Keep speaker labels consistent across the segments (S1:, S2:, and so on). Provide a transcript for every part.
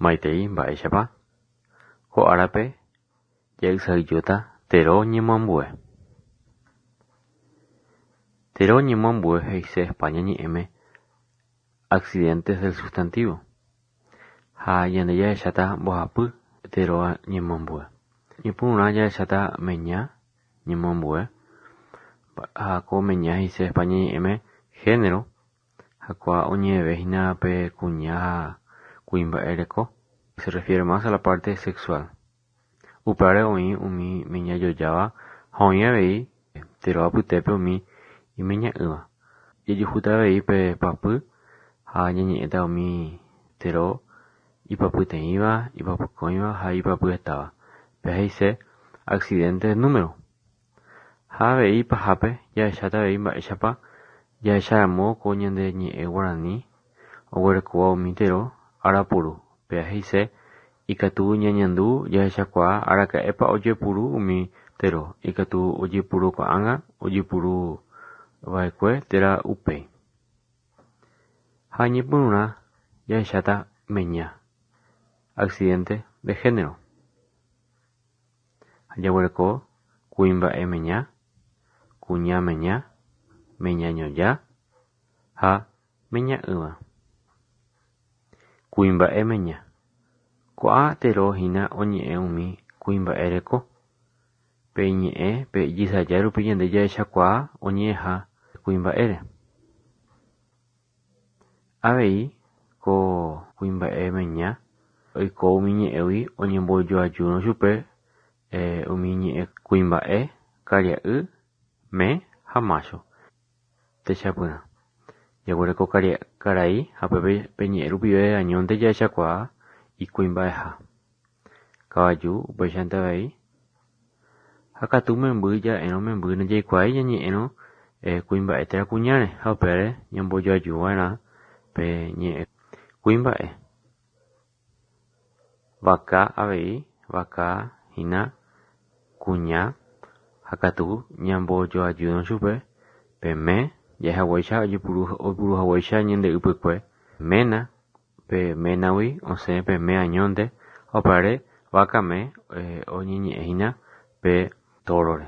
S1: Maitei mba'éichapa ko árape ja'ysayjóta tero ñemoambue. Tero ñemoambue he'ise España ñe'ẽme accidentes del sustantivo ha ñande jahecháta mbohapy tero ñemoambue. Ñepyrũrã jahecháta meña ñemoambue ha ko meña he'ise España ñe'ẽme género ha kóa oñe'ẽve hína pe kuña ha kuimba'e reko. Se refiere más a la parte sexual. Upévare oĩ umi meña jojáva ha oĩ avei tero apytépe umi imeña'ỹva. Jajuhúta avei pe papy ha ñañe'ẽta umi tero ipapyteĩva, ipapykõiva ha ipapyetáva. Péva he'ise accidente número. Ha avei ipahápe jahecháta avei mba'éichapa jahecharamo ko ñande ñe'ẽ guarani oguerekóva umi tero arapuru. Péva he'ise ikatu ñañandu jahechakuaa araka'épa ojepuru umi tero, ikatu ojepuru ko'ág̃a, ojepuru va'ekue térã upéi. Ha ñepyrũrã jahecháta meña, accidente de género. Ha jaguereko kuimba'e meña, kuña meña, meña ñoja ha meña'ỹva. Kuimba'e meña. Ko'ã tero hína oñe'ẽ umi kuimba'e reko. Pe iñe'ẽ pe ijysaja rupi ñande jahechakuaa oñe'ẽha kuimba'ére. Avei ko kuimba'e meña oiko umi ñe'ẽgui oñembojoajúrõ chupe umi ñe'ẽ kuimba'e, karia'y, me ha mácho. Techapyrã. Jaguereko karai ha upépe pe ñe'ẽ rupive añónte jahechakuaa ikuimba'eha. Kavaju upéichante avei. Ha katu memby ja'érõ memby ndajaikuaái ñañe'ẽrõ kuimba'e térã kuñáre ha upévare ñambojoajuva'erã pe ñe'ẽ kuimba'e. Vaka avei, vaka hína kuña ha katu ñambojoajúrõ chupe pe me ja'ehaguéicha oipuruhaguéicha ñande ypykue ména pe ménagui osẽ pe me añónte ha upévare vakame oñeñe'ẽhína pe tórore.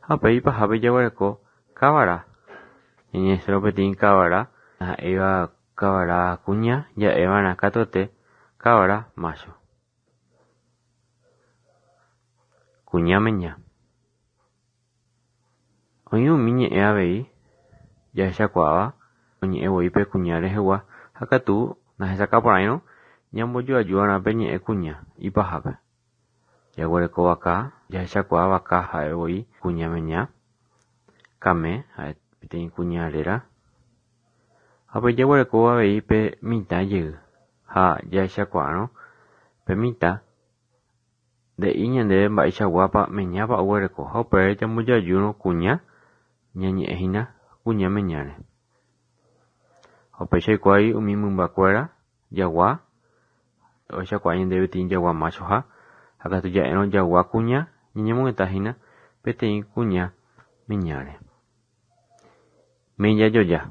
S1: Ha upéi ipahápe jaguereko kavara. Ñañe'ẽsérõ peteĩ kavara ha'éva kavara kuña ja'eva'erã katuete kavara mácho. Kuña meña. Oĩ umi ñe'ẽ avei jahechakuaáva oñe'ẽ voi pe kuña rehegua ha katu nahesakãporãirõ ñambojoajuva'erã pe ñe'ẽ kuña ipahápe. Jaguereko vaka, jahechakuaa vaka ha'e voi kuña meña, kame ha'e peteĩ kuña réra. Ha upéi jaguereko avei pe mitã jey ha jahechakuaárõ pe mitã Nde'i ñandéve mba'eichaguápa meñápa oguereko ha upévare jambojoajúrõ kuña ñañe'ẽhína kuña meñáre. Ha upéicha oikuaái umi mymbakuéra jagua ohechakuaa ñandéve peteĩ jagua machoha ha katu ja'érõ jagua kuña ñañemongetahína peteĩ kuña meñáre. Meña joja.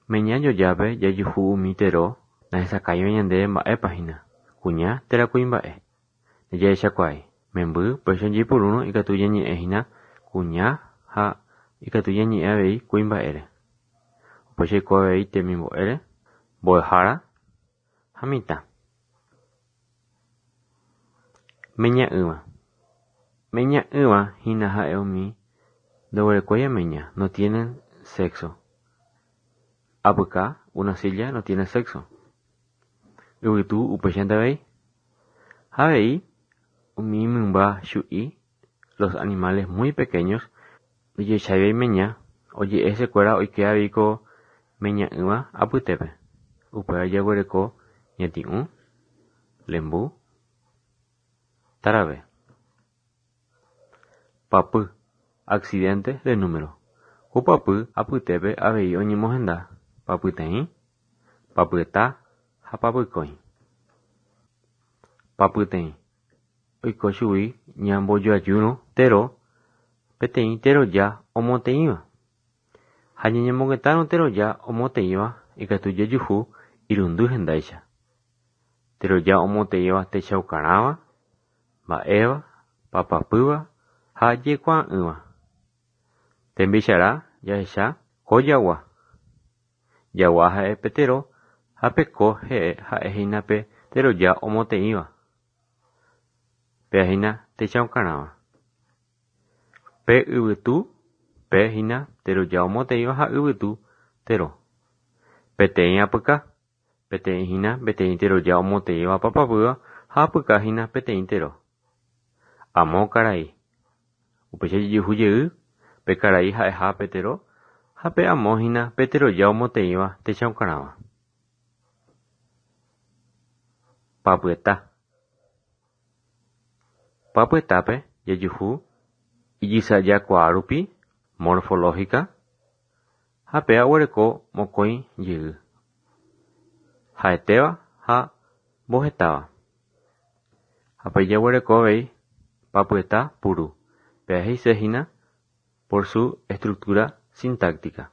S1: Meña jojápe jajuhu umi tero nahesakãiva ñandéve mba'épa hína, kuña térã kuimba'e. Ndajahechakuaái. Memby, upéicha ojeipurúrõ ikatu ñañe'ẽ hína kuña ha ikatu ñañe'ẽ avei kuimba'ére. Upéicha oiko avei temimbo'ére, mbo'ehára ha mitã. Meña'ỹva. Meña'ỹva hína ha'e umi ndoguerekóiva meña, no tienen sexo. Apyka, una silla, no tiene sexo. Yvytu upéichante avei. Ha avei umi mymba chu'i, los animales muy pequeños, ndojechaiva imeña, oje'e hesekuéra oike avei ko meña'ỹva apytépe. Upéva jaguereko ñati'ũ, lembu, tarave. Papy, accidente de número. Ko papy apytépe avei oñemohenda papyteĩ, papyeta ha papykõi. Papyteĩ. Oiko chugui ñambojoajúrõ tero peteĩ teroja omoteĩva. Ha ñañemongetárõ teroja omoteĩva ikatu jajuhu irundy hendáicha. Teroja omoteĩva techaukarãva, mba'éva, papapýva ha jekuaa'ỹva. Tembicharã jahecha ko jagua. Jagua ha'e pe tero ha pe ko ha'ehína pe teroja omoteĩva. Péa hína techaukarãva. Pe yvytu pe hína teroja omoteĩva ha yvytu tero. Peteĩ apyka. Peteĩ hína peteĩ teroja omoteĩva papapýva ha apyka hína peteĩ tero. Amo karai. Upéicha jejuhu jey pe karai ha'eha pe tero ha pe amo hína pe teroja omoteĩva techaukarãva. Papyeta. Papyetápe jajuhu ijysajakuaa rupi morfológica ha péva oguereko mokõi jey, ha'etéva ha mbohetáva. Ha pe jaguereko avei papyeta puru, péva he'isehína por su estructura sintáctica.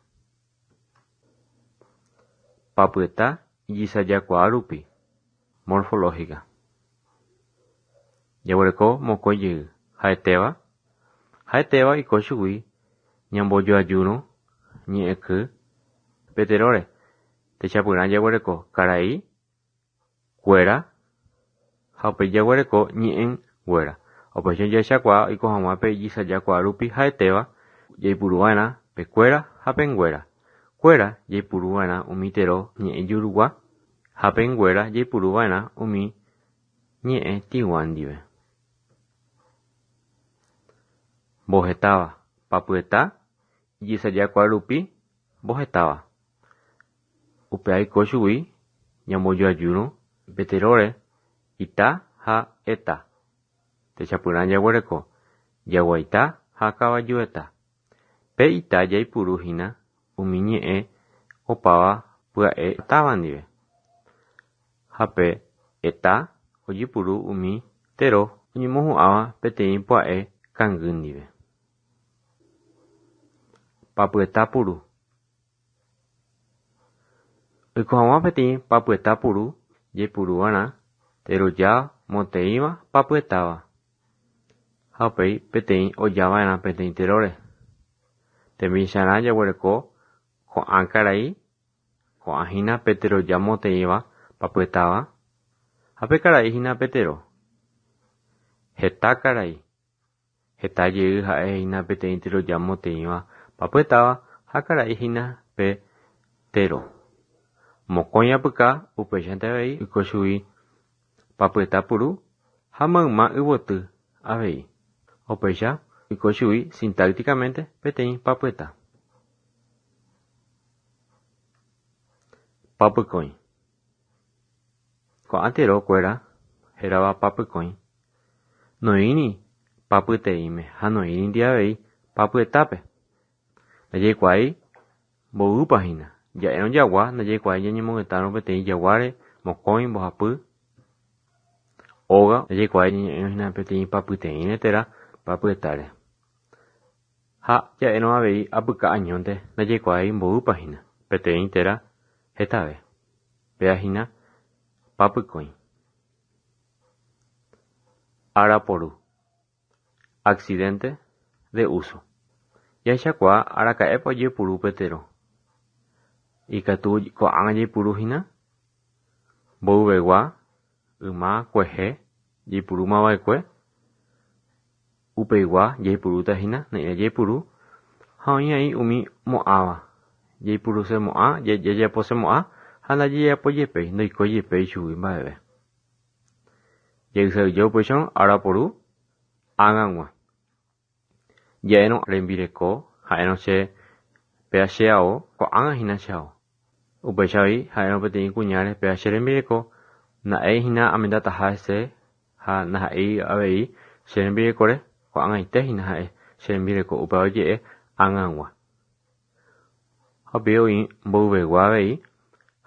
S1: Papyeta ijysajakuaa rupi morfológica. Jaguereko mokõi jey, ha'etéva, ha'etéva oiko chugui ñambojoajúrõ ñe'ẽky pe teróre. Techapyrã jaguereko karai, kuéra ha upéi jaguereko ñe'ẽnguéra. Upéicha jahechakuaa oiko hag̃ua pe ijysajakuaa rupi ha'etéva jaipuruva'erã pe kuéra ha pe nguéra. Kuéra jaipuruva'erã umi tero ñe'ẽ jurugua ha pe nguéra jaipuruva'erã umi ñe'ẽ tĩgua ndive. Mbohetáva. Papyeta ijysajakuaa rupi mbohetáva. Upe aiko chugui ñambojoajúrõ pe teróre ita ha eta. Techapyrã jaguereko jaguaita ha kavajueta. Pe ita jaipuruhína umi ñe'ẽ opáva pya'e táva ndive. Ha pe eta ojepuru umi tero oñemohu'ãva peteĩ pya'e kangy ndive. Papyeta puru. Oiko hag̃ua peteĩ papyeta puru jaipuruva'erã teroja moteĩva papyetáva ha upéi peteĩ ojava'erã peteĩ teróre. Tembicharã jaguereko ko'ã karai, ko'ã hína pe teroja moteĩva papyetáva ha pe karai hína pe tero. Heta karai. Heta jey ha'ehína peteĩ teroja moteĩva papyetáva ha karai hína pe tero. Mokõi apyka upéichante avei oiko chugui papyeta puru ha mayma yvoty avei. Upéicha oiko chugui sintácticamente peteĩ papyeta. Papykõi. Ko'ã terokuéra hérava papykõi. Noĩri papyteĩme ha noĩrindi avei papyetápe. Ndajaikuaái mboýpa hína. Ja'érõ jagua ndajaikuaái ñañemongetárõ peteĩ jaguáre, mokõi, mbohapy, óga ndajaikuaái ñañe'ẽrõ peteĩ papyteĩre térã papyetáre. Ha ja'érõ avei apyka añónte ndajaikuaái mboýpa hína, peteĩ térã hetave. Péa hína papykõi. Araporu. Accidente de uso. Jahechakuaa araka'épa ojepuru pe tero. Ikatu ko'ág̃a jaipuruhína mboyvegua yma kuehe jaipurumava'ekue upeigua jaipurutahína ne'ĩra jaipuru ha oĩ'ai umi mo'ãva jaipurusemo'ã jajaposemo'ã ha ndajajapojepéi ndoikojepéi chugui mba'eve. Jaysaja upéicharõ araporu ág̃agua. Ja'érõ rembireko ha'érõ che péa che ao ko'ág̃a hína che ao. Upéicha avei ha'érõ peteĩ kuñáre péa che rembireko nda'éihína amendataha hese ha ndaha'éi avei che rembirekóre ko'ag̃aite hína ha'e che rembireko upéva oje'e ág̃agua. Ha upéi oĩ mboyvegua avei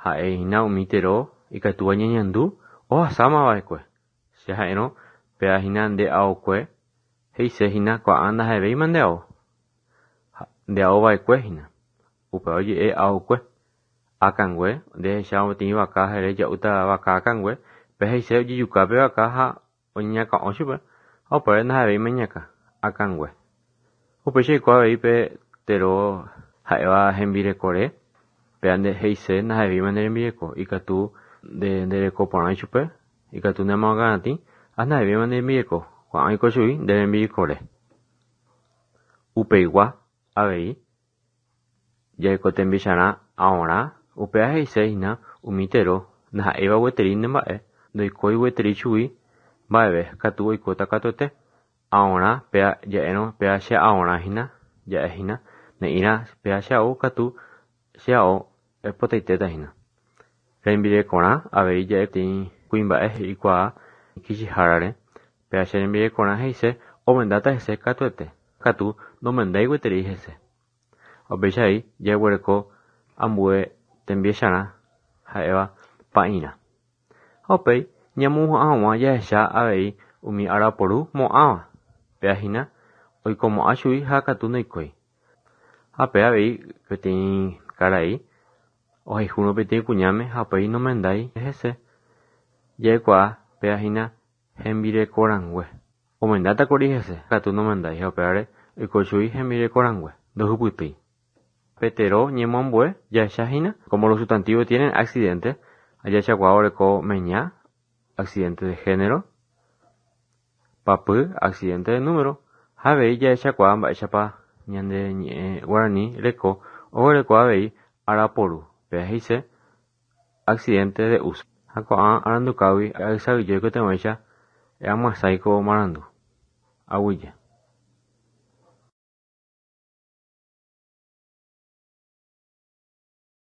S1: ha'ehína umi tero ikatúva ñañandu ohasámava'ekue. Che ha'érõ péa hína nde aokue he'isehína ko'ág̃a ndaha'evéima nde ao. Nde aova'ekue hína. Upéva oje'e aokue. Akãngue, nde ehechávo peteĩ vaka ha ere ja'úta vaka akãngue, pe he'ise ojejuka pe vaka ha oñeñakã'o chupe, ha upévare ndaha'evéima iñakã, akãngue. Upéicha oiko avei pe tero ha'éva hembirekore, péva nde he'ise ndaha'evéima ne rembireko, ikatu nde ndereko porã ichupe, ikatu ne amoakãratĩ ha ndaha'evéima ne rembireko, ko'ág̃a oiko chugui nde rembirekore. Upeigua avei Jareko tembicharã aorã, upéva he'ise hína umi tero ndaha'éiva gueteri ne mba'e, ndoikói gueteri chugui mba'eve katu oikóta katuete. Aorã péa ja'érõ péa che aorã hína, ja'e hína, ne'ĩra péa che ao katu che ao epotaitéta hína. Rembirekorã avei ja'e peteĩ kuimba'e he'ikuaa kichihárare, péa che rembirekorã he'ise omendáta hese katuete, katu nomendái gueteri hese. Upéicha avei jaguereko ambue tembiecharã ha'éva pa'irã. Ha upéi ñamohu'ã hag̃ua jahecha avei umi araporu mo'ãva, péa hína oikomo'ã chugui ha katu ndoikói. Ha pe avei peteĩ karai ohayhúrõ peteĩ kuñáme ha upéi nomendái hese, jaikuaa péa hína hembirekorangue. Omendáta kuri hese, katu nomendái ha upévare oiko chugui hembirekorangue, ndohupytýi. Pe tero ñemoambue jahecha hína, como los sustantivos tienen accidente, jahechakuaa oreko meña, accidente de género, papy, accidente de número, ha avei jahechakuaa mba'éichapa ñande ñe'ẽ guarani reko oguereko avei araporu, péva he'ise accidente de uso. Ha ko'ã arandukágui aysa'yje oikotevẽicha eamyasãi ko marandu. Aguyje.